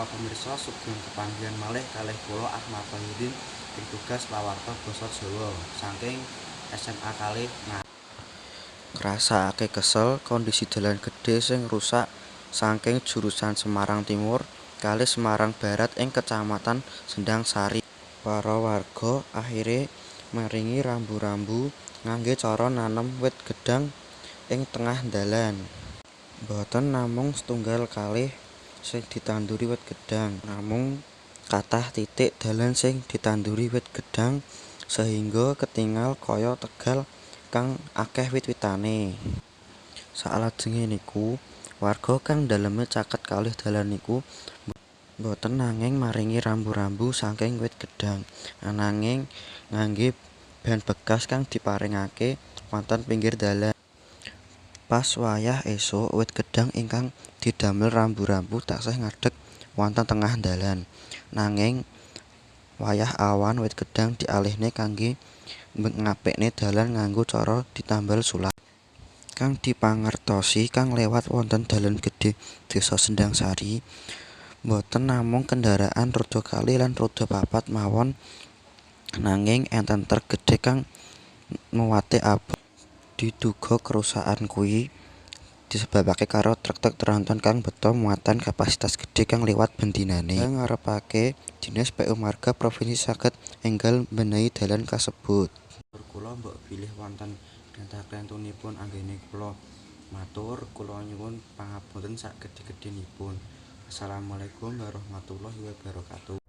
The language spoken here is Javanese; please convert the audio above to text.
Para pamirsa, sugeng kepanggihan malih kalih kula Ahmad Wahyudin ing tugas pawarta basa Jawa saking SMA 2. Ngrasakake kesel kondisi dalan gedhe sing rusak saking jurusan Semarang Timur kalih Semarang Barat ing Kecamatan Sendangsari. Para warga akhire maringi rambu-rambu ngangge cara nanem wit gedhang ing tengah dalan. Mboten namung setunggal kalih sing ditanduri wit gedhang, namung kathah titik dalan sing ditanduri wit gedhang sehingga ketingal kaya tegal kang akeh wit-witane. Salajenge niku warga kang daleme caket kalih dalan niku mboten nanging maringi rambu-rambu saking wit gedhang, ananging ngangge ban bekas kang diparingake wonten pinggir dalan. Pas wayah esuk wit gedhang ingkang didamel rambu-rambu taksih ngadeg wonten tengah dalan. Nanging wayah awan wit gedhang dialihne kangge ngapikne dalan nganggo cara ditambal sulap. Kang dipangertosi kang lewat wonten dalan gedhe Desa Sendangsari mboten namung kendaraan roda kalih lan roda papat mawon, nanging enten truk gedhe kang muate abot. Diduga kerusakan kuwi disebabake karo truk-truk tronton kang beto muatan kapasitas gedhe kang liwat bendinane. Ngarepake Dinas PU Marga Provinsi saged enggal mbenahi dalan kasebut. Kula mbok bilih wonten klenta-klentunipun anggene kula matur, kula nyuwun pangapunten sak gedhe-gedhenipun. Assalamualaikum warahmatullahi wabarakatuh.